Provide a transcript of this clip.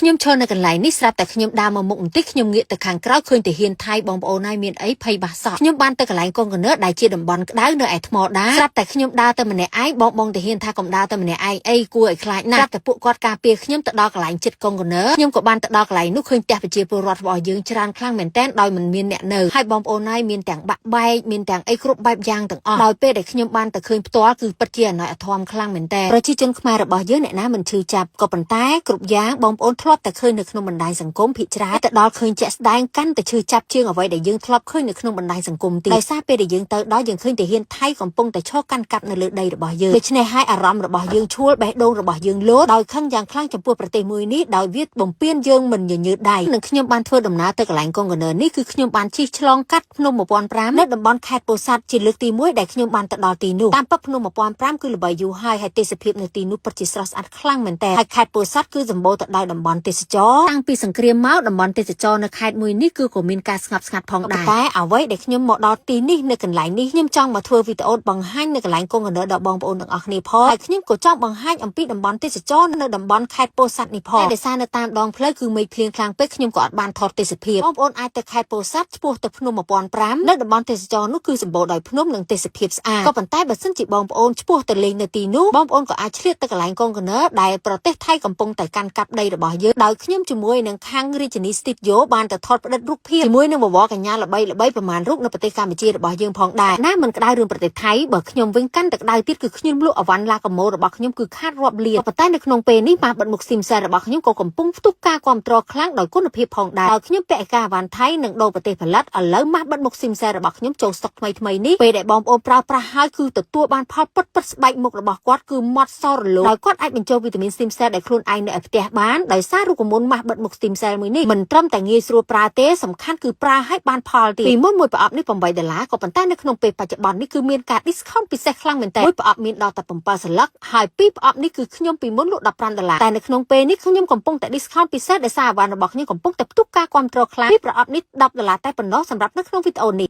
ខ្ញុំឈរនៅកន្លែងនេះស្រាប់តែខ្ញុំដើរមកមុខបន្តិចខ្ញុំងាកទៅខាងក្រោយឃើញទាហានថៃបងប្អូនហើយមានអីភ័យបាសក់ខ្ញុំបានទៅកន្លែងកុងតឺន័រដែលជាតំបន់ក្តៅនៅឯថ្មដាស្រាប់តែខ្ញុំដើរទៅម្នាក់ឯងបងបងទាហានថាកុំដើរទៅម្នាក់ឯងអីគួរឲ្យខ្លាចណាស់ស្រាប់តែពួកគាត់ការពារខ្ញុំទៅដល់កន្លែងចិត្តកុងតឺន័រខ្ញុំក៏បានទៅដល់កន្លែងនោះឃើញផ្ទះប្រជាពលរដ្ឋរបស់យើងច្រើនខ្លាំងមែនទែនដោយមិនមានអ្នកនៅហើយបងប្អូនហើយមានទាំងបាក់បែកមានទាំងអីគ្រប់បែបយ៉ាងទាំងអស់ដោយពេលដែលខ្ញុំបានទៅឃើញផ្ទាល់គឺពិតជាអណោចអធមខ្លាំងមែនទែនប្រជាជនខ្មែររបស់យើងអ្នកណាមិនឈឺចាប់ក៏ប៉ុន្តែគ្រប់យ៉ាងបងប្អូនធ្លាប់តែឃើញនៅក្នុងបណ្ដាញសង្គមភាគច្រើនទៅដល់ឃើញជាក់ស្ដែងកាន់តែឈឺចាប់ជាងអ្វីដែលយើងធ្លាប់ឃើញនៅក្នុងបណ្ដាញសង្គមទៀតដោយសារពេលដែលយើងទៅដល់យើងឃើញទាហានថៃកំពុងតែឈរកាន់កាប់នៅលើដីរបស់យើងដូច្នេះហើយអារម្មណ៍របស់យើងឈួលបេះដូងរបស់យើងលោតដោយខឹងយ៉ាងខ្លាំងចំពោះប្រទេសមួយនេះដោយវាបំពេញយើងមិនញញើតដៃនឹងខ្ញុំបានធ្វើដំណើរទៅកន្លែងកុងតឺន័រនេះគឺខ្ញុំបានជិះឆ្លងកាត់ភ្នំ1005នៅតំបន់ខេត្តពោធិ៍សាត់ជាលើកទី1ដែលខ្ញុំបានទៅដល់ទីនោះតាមពិតភ្នំ1005គឺល្បីយូរហើយហើយទេសភាពនៅទីនោះពិតជាស្រស់ស្អាតខ្លាំងមែនទែនហើយខេត្តពោធិ៍សាត់គឺសម្បូរទៅដោយតំបន់ទេសចរតាំងពីសង្គ្រាមមកតំបន់ទេសចរនៅខេត្តមួយនេះគឺក៏មានការស្ងប់ស្ងាត់ផងដែរតែអ្វីដែលខ្ញុំមកដល់ទីនេះនៅកន្លែងនេះខ្ញុំចង់មកធ្វើវីដេអូបង្ហាញនៅកន្លែងកុងតឺន័រដល់បងប្អូនទាំងអស់គ្នាផងហើយខ្ញុំក៏ចង់បង្ហាញអំពីតំបន់ទេសចរនៅតំបន់ខេត្តពោធិ៍សាត់នេះផងតែដោយសារនៅតាមដងផ្លូវគឺមេឃភ្លៀងខ្លាំងពេកខ្ញុំក៏អត់បានថតទេសភាពបងប្អូនអាចទៅខេត្តពោធិ៍សាត់ឆ្ពោះទៅភ្នំ1005នៅតំបន់ទេសចរនោះគឺសម្បូរដោយភ្នំនិងទេសភាពស្អាតក៏ប៉ុន្តែបើសិនជាបងប្អូនឆ្ពោះទៅលេងនៅទីនោះបងប្អូនក៏អាចឆ្លៀតទៅកន្លែងកុងតឺន័រដែលប្រទេសថៃកំពុងតែកាន់កាប់ដីរបស់យើងដោយខ្ញុំជាមួយនឹងខាងរាជនីស្ទីឌីយ៉ូបានទៅថតផ្តិតរូបភាពជាមួយនឹងបវរកញ្ញាល្បីល្បីប្រមាណរូបនៅប្រទេសកម្ពុជារបស់យើងផងដែរណាមិនក្តៅរឿងប្រទេសថៃបើខ្ញុំវិញកាន់តែក្តៅទៀតគឺខ្ញុំលក់អវ៉ាន់ឡាកាម៉ូរបស់ខ្ញុំគឺខាតរាប់លានក៏ប៉ុន្តែនៅក្នុងពេលនេះម៉ាស់បិទមុខស៊ីមសែរបស់ខ្ញុំក៏កំពុងផ្ទុះការគ្រប់គ្រងខ្លាំងដោយគុណភាពផងដែរដោយខ្ញុំពាក់ឯកាអវ៉ាន់ថៃនិងដូរប្រទេសផលិតឥឡូវម៉ាស់បិទមុខស៊ីមសែរបស់ខ្ញុំចូលស្តុកថ្មីថ្មីនេះពេលដែលបងប្អូនប្រើប្រាស់ហើយគឺទទួលបានផលពិតពិតស្បែកមុខរបស់គាត់គឺម៉ត់សរលោងដោយគាត់អាចបញ្ចូលវីតាមីនស៊ីមសែដែលខ្លួនឯងនៅឯផ្ទះបានដោយសាររូបមន្តម៉ាស់បិទមុខស៊ីមសែមួយនេះមិនត្រឹមតែងាយស្រួលប្រើទេសំខាន់គឺប្រើឲ្យបានផលទៀតពីមុនមួយប្រអប់នេះ8ដុល្លារក៏ប៉ុន្តែនៅក្នុងពេលបច្ចុប្បន្ននេះគឺមានការ discount ពិសេសខ្លាំងមែនតើមួយប្រអប់មានដល់តែ7សន្លឹកហើយពីរប្រអប់នេះគឺខ្ញុំពីមុនលក់15ដុល្លារតែនៅក្នុងពេលនេះខ្ញុំកំពុងតែ discount ពិសេសដោយសារអវ៉ាន់របស់ខ្ញុំកំពុងតែផ្ទុះការគ្រប់គ្រងខ្លាំងពីរប្រអប់នេះ10ដុល្លារតែប៉ុណ្ណោះសម្រាប់នៅក្នុងវីដេអូនេះ។